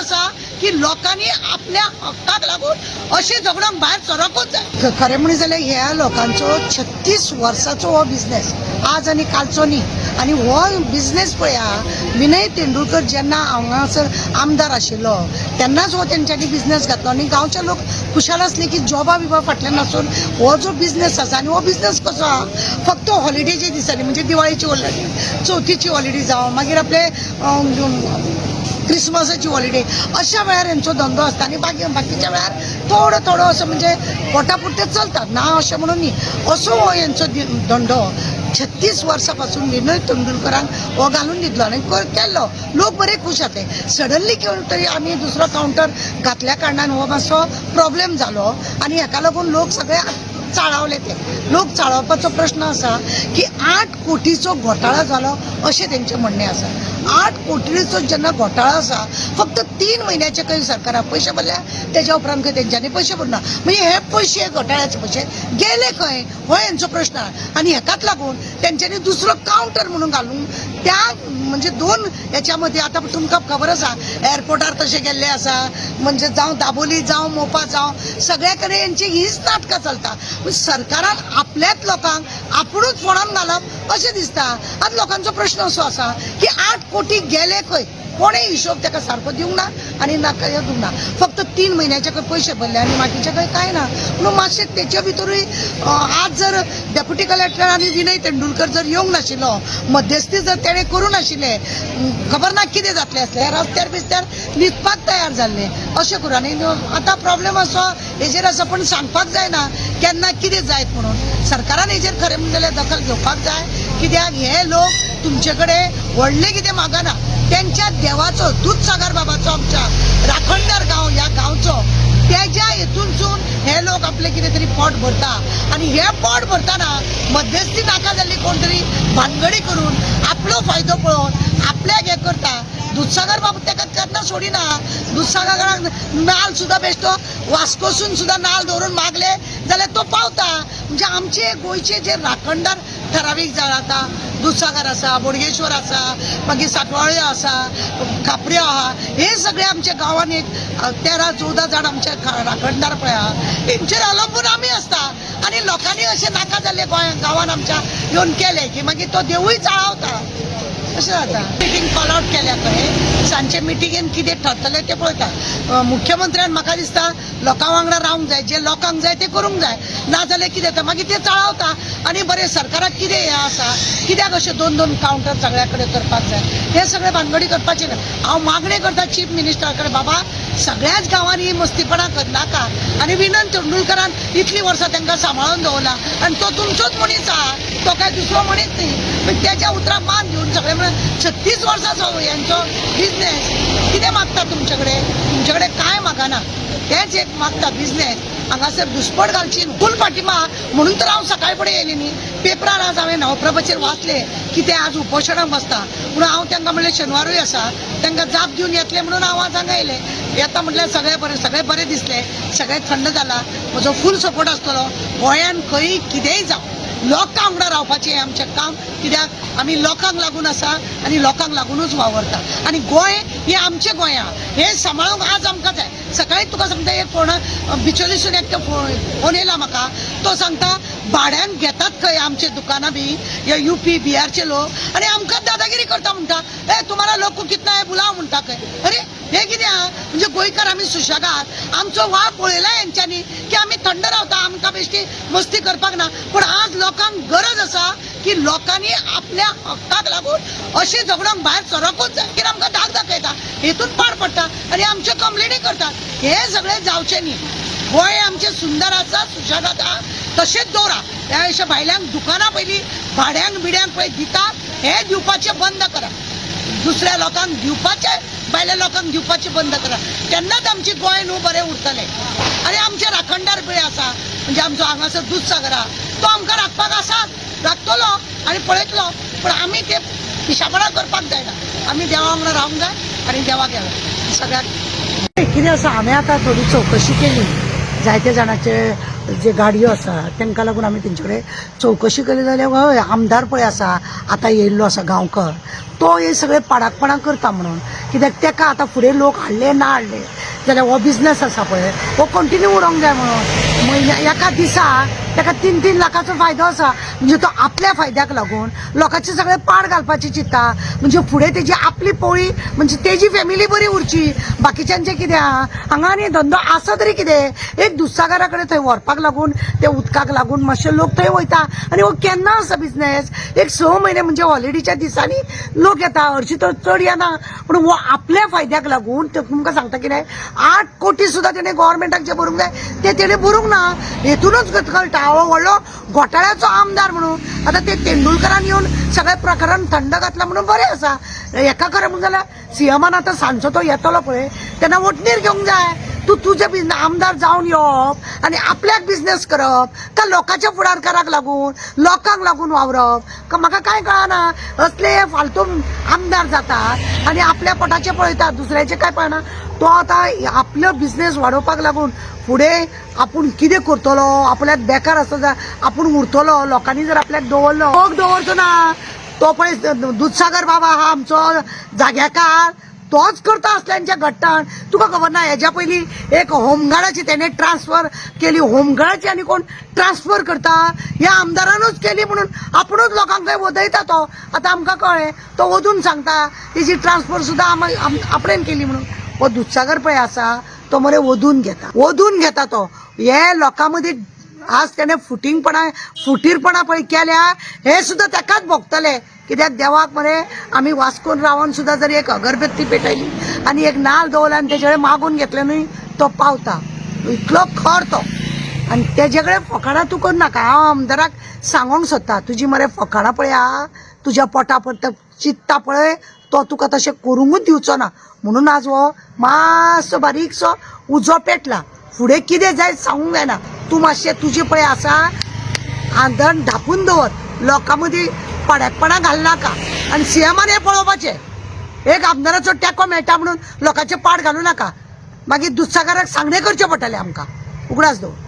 आसा की लोकांनी आपल्या हक्काक लागून अशें झगडोंक भायर सरकूच जाय. खरें म्हणीत जाल्यार ह्या लोकांचो 36 वर्सांचो हो बिजनेस, आज आनी कालचो न्ही. आनी हो बिजनेस पळया, विनय तेंडुलकर जेन्ना हांगासर आमदार आशिल्लो तेन्नाच हो तेंच्यांनी बिजनेस घातलो आनी गांवचे लोक खुशाल आसले की जॉबा बिबा फाटल्यान आसून हो जो बिजनेस आसा. आनी हो बिजनेस कसो आहा, फक्त हॉलिडेच्या दिसांनी, म्हणजे दिवाळीची हॉलिडे, चवथीची हॉलिडे जावं मागीर आपले क्रिसमसाची हॉलिडे, अशा वेळार हेंचो धंदो आसता. आनी बाकीच्या वेळार थोडो थोडो असो म्हणजे पोटा पुरते चलतात ना अशें म्हणून न्ही. असो हो हेंचो धंदो 36 वर्सां पासून विनय तेंडुलकरान हो घालून दितलो आनी केल्लो, लोक बरे खूश जातले. सडनली कितें तरी आमी दुसरो कावंटर घातल्या कारणान हो मातसो प्रॉब्लेम जालो आनी हेका लागून लोक सगळे चाळावले. ते लोक चाळवपाचो प्रश्न आसा की 8 कोटीचो घोटाळा जालो अशें तेंचें म्हणणें आसा. 8 कोटीचो जेन्ना घोटाळा आसा, फक्त 3 म्हयन्याचे खंय सरकारान पयशे भरल्या, तेज्या उपरांत खंय तेंच्यांनी पयशे भरना. म्हणजे हे पयशे, घोटाळ्याचे पयशे गेले खंय, हो हेंचो प्रश्न आहा. आनी हेकाच लागून तेंच्यांनी दुसरो कावंटर म्हणून घालून त्या म्हणजे दोन हेच्या मदीं आतां तुमकां खबर आसा, एअरपोर्टार तशें गेल्ले आसा, म्हणजे जावं दाबोली जावं मोपा जावं सगळ्या कडेन हेंची हीच नाटकां चलता. सरकारान आपल्याच लोकांक आपुणूच फोंडान घालप अशें दिसता. आतां लोकांचो प्रश्न असो आसा की 8 कोटी गेले खंय? कोणें हिशोब ताका सारको दिवंक ना आनी नाका हे दिवंक ना. फक्त 3 म्हयन्याचे खंय पयशे भरले आनी बाकीचे खंय कांय ना. म्हणून मातशें तेचे भितरूय आज जर डेप्युटी कलेक्टर आनी विनय तेंडुलकर जर येवंक नाशिल्लो, मध्यस्थी जर तेणें करूं नाशिल्लें, खबर ना कितें जातलें आसलें. रस्त्यार बिस्त्यार न्हिदपाक तयार जाल्लें अशें करून. आनी आतां प्रॉब्लेम असो हेजेर आसा, पूण सांगपाक जायना केन्ना कितें जायत म्हणून. सरकारान हेजेर खरें म्हणलें जाल्यार दखल घेवपाक जाय, कित्याक हे लोक तुमचे कडेन व्हडलें कितें मागना. तेंच्या देवाचो, दुधसागर बाबाचो, आमच्या राखणदार गांव ह्या गांवचो, तेज्या हेतूनसून हे लोक आपले कितें तरी पोट भरता. आनी हे पोट भरतना मध्यस्थी नाका जाल्ली कोण तरी भानगडी करून आपलो फायदो पळोवन आपल्याक हें करता. दुधसागर बाबू ताका केन्ना सोडिना. दुधसागराक नाल सुद्दां बेश्टो वास्कोसून सुद्दां नाल दवरून मागले जाल्यार तो पावता. म्हणजे आमचे गोंयचे जे राखणदार ठरावीक जाण, आतां दुधसागर आसा, बोडगेश्वर आसा, मागीर साटवाळे आसा, खापऱ्यो आहा, हे सगळे आमच्या गांवांत एक 13-14 जाण आमचे राखणदार पळय आहा, हेंचेर अवलंबून आमी आसता. आनी लोकांनी अशें नाका जाल्लें गोंय गांवांत आमच्या येवन केलें की मागीर तो देवूय चाळवता अशें जाता. मिटींग कॉल आवट केल्या खंय, सांजचे मिटिंगेन कितें ठरतलें तें पळयता. मुख्यमंत्र्यान म्हाका दिसता लोकां वांगडा रावंक जाय, जे लोकांक जाय तें करूंक जाय. नाजाल्यार कितें जाता, मागीर ते चाळवता. आनी बरें सरकाराक कितें हें आसा, कित्याक अशें दोन दोन कावंटर सगळ्या कडेन करपाक जाय? हे सगळें भानगडी करपाचें ना. हांव मागणें करता चीफ मिनिस्टरा कडेन, बाबा सगळ्याच गांवांनी ही मस्तीपणां करनाका. आनी विनय तेंडुलकरान इतलीं वर्सां तांकां सांबाळून दवरला आनी तो तुमचोच मनीस आहा, तो काय दुसरो मनीस न्ही. पण त्याच्या उतराक मान दिवन सगळे म्हणून 36 वर्सांचो यांचो बिजनेस, कितें मागता तुमचे कडेन? तुमचे कडेन कांय मागना, तेच एक मागता बिजनेस. हांगासर घुसपट घालची फूल पाठिंबा. म्हणून तर हांव सकाळी फुडें येयलें न्ही. पेपरार आज हांवें नवप्रभाचेर वाचलें की ते आज उपोशणाक बसता म्हणून. हांव तांकां म्हणलें शेनवारूय आसा, तांकां जाप दिवन येतलें म्हणून हांव आज हांगा येयलें. येता म्हटल्यार सगळें बरें, सगळें बरें दिसलें, सगळें थंड जाला. म्हजो फूल सपोर्ट आसतलो. गोंयान खंय कितेंय जावं, लोकां वांगडा रावपाचें हें आमचें काम, कित्याक आमी लोकांक लागून आसा आनी लोकांक लागुनूच वावरता. आनी गोंय हें आमचें गोंया, हें सांबाळूंक आज आमकां जाय. सकाळी तुका सांगता, एक फोन बिचोलीसून एकटो फोन येयला म्हाका, तो सांगता भाड्यान घेतात खंय आमचे दुकानां बी हे युपी बिहारचे लोक आनी आमकां दादागिरी करता म्हणटा. ए तुम्हारा लोक कितना है, बुलाव म्हणटा खंय. अरे हे कितें आहा? म्हणजे गोंयकार आमी सुशेगाद, आमचो वाव पळयला हेंच्यांनी की आमी थंड रावता, आमकां बेश्टी मस्ती करपाक ना. पूण आज लोकांक गरज आसा की लोकांनी आपल्या हक्काक लागून अशें झगडोंक भायर सरकूच जाय. की आमकां धाक दाखयता, हेतून पाड पडटा आनी आमच्यो कंप्लेनी करतात. हे सगळें जावचें न्ही. गोंय आमचें सुंदर आसा, सुशेगाद आहा, तशेंच दवरा. त्या अशें भायल्यांक दुकानां पयलीं भाड्यांक बिड्यांक पळय दितात, हें दिवपाचें बंद करा. दुसऱ्या लोकांक दिवपाचें, भायल्या लोकांक दिवपाचें बंद करा. तेन्नाच आमची गोंय न्हू बरें उरतलें. आनी आमचे राखणदार पळय आसा, म्हणजे आमचो हांगासर दुधसागर आहा, तो आमकां राखपाक आसा, राखतलो आनी पळयतलो. पूण आमी ते पिशापणां करपाक जायना. आमी देवा वांगडा रावंक जाय आनी देवाक येवया सगळ्याक. कितें आसा, हांवें आतां थोडी चवकशी केली जायते जाणांचे. जे गाडयो आसा तांकां लागून आमी तेंचे कडेन चवकशी केली जाल्यार हय आमदार पळय आसा आतां येयल्लो आसा गांवकर, तो हे सगळे पाडाकपणां करता म्हणून. कित्याक तेका आतां फुडें लोक हाडले ना हाडले जाल्यार हो बिजनस आसा पळय हो कंटिन्यू उरोंक जाय म्हणून. म्हयन्या एका दिसा ताका 3-3 लाखाचो फायदो आसा, म्हणजे तो आपल्या फायद्याक लागून लोकांचे सगळे पाड घालपाची चिंता. म्हणजे फुडें तेजी आपली पोळी म्हणजे तेजी फॅमिली बरी उरची, बाकीच्यांचें कितें आहा हांगा. आनी धंदो आसा तरी कितें, एक दुधसागरा कडेन थंय व्हरपाक लागून ते उदकाक लागून मातशे लोक थंय वयता. आनी हो केन्ना आसा बिजनेस, एक 6 म्हयने म्हणजे हॉलिडेच्या दिसांनी लोक येता, हरशीं तर चड येना. पूण हो आपल्या फायद्याक लागून ते तुमकां सांगता कितें, 8 कोटी सुद्दां तेणें गोवोरमेंटाक जे भरूंक जाय ते तेणें भरूंक ना. हेतूनच कळटा हो व्हडलो घोटाळ्याचो आमदार म्हणून. आतां ते तेंडुलकरान येवन सगळें प्रकरण थंड घातलां म्हणून बरें आसा. हेका खरें म्हणून जाल्यार सीएमान आतां सांजचो तो येतलो पळय तेन्ना वोटणीर घेवंक जाय. तूं तुजे बिजनेस आमदार जावन येवप आनी आपल्याक बिजनेस करप का लोकांच्या फुडारकाराक लागून लोकांक लागून वावरप का म्हाका कांय कळना. असले फालतू आमदार जातात आनी आपल्या पोटाचें पळयतात, दुसऱ्याचें कांय पळयना. तो आतां आपलो बिजनेस वाडोवपाक लागून फुडें आपूण कितें करतलो, आपल्याक बेकार आसा जाल्यार आपूण उरतलो, लोकांनी जर आपल्याक दवरलो लोक दवरचो ना. तो पळय दुधसागर बाबा आहा आमचो जाग्याकार, तोच करता असल्यांच्या घट्टाण. तुका खबर ना हेज्या पयलीं एक होमगार्डाची तेणे ट्रान्सफर केली, होमगार्डाची आनी कोण ट्रान्सफर करता, ह्या आमदारानूच केली म्हणून आपुणूच लोकांक थंय वदयता तो. आतां आमकां कळ्ळें तो वचून सांगता तेजी ट्रान्सफर सुद्दां आपणेन केली म्हणून. हो दुधसागर पळय आसा तो मरे वधून घेता, वधून घेता तो. हे लोकां मदीं आज तेणें फुटींगपणां फुटीरपणां पळय केल्या, हे सुद्दां तेकाच भोगतले. कित्याक देवाक मरे आमी वास्कोन रावन सुद्दां जर एक अगरबत्ती पेटयली आनी एक नाल दवरलो आनी तेजे कडेन मागून घेतलें न्हय, तो पावता, इतलो खर तो. आनी तेजे कडेन फकाणां तूं करनाका. हांव आमदाराक सांगोंक सोदता, तुजी मरे फकाणां पळय आहा, तुज्या पोटा पडटा चित्ता पळय, तो तुका तशें करूंकूच दिवचो ना. म्हणून आज हो मातसो बारीकसो उजो पेटला, फुडें कितें जायत सांगूंक जायना. तूं मातशें तुजें पळय आसा आंदण धापून दवर, लोकां मदीं पड्याकपणां घालनाका. आनी सीएमान हें पळोवपाचें, एक आमदाराचो टेको मेळटा म्हणून लोकांचे पाड घालूं नाका. मागीर दुधसागराक सांगणें करचें पडटलें आमकां, उगडास दवर.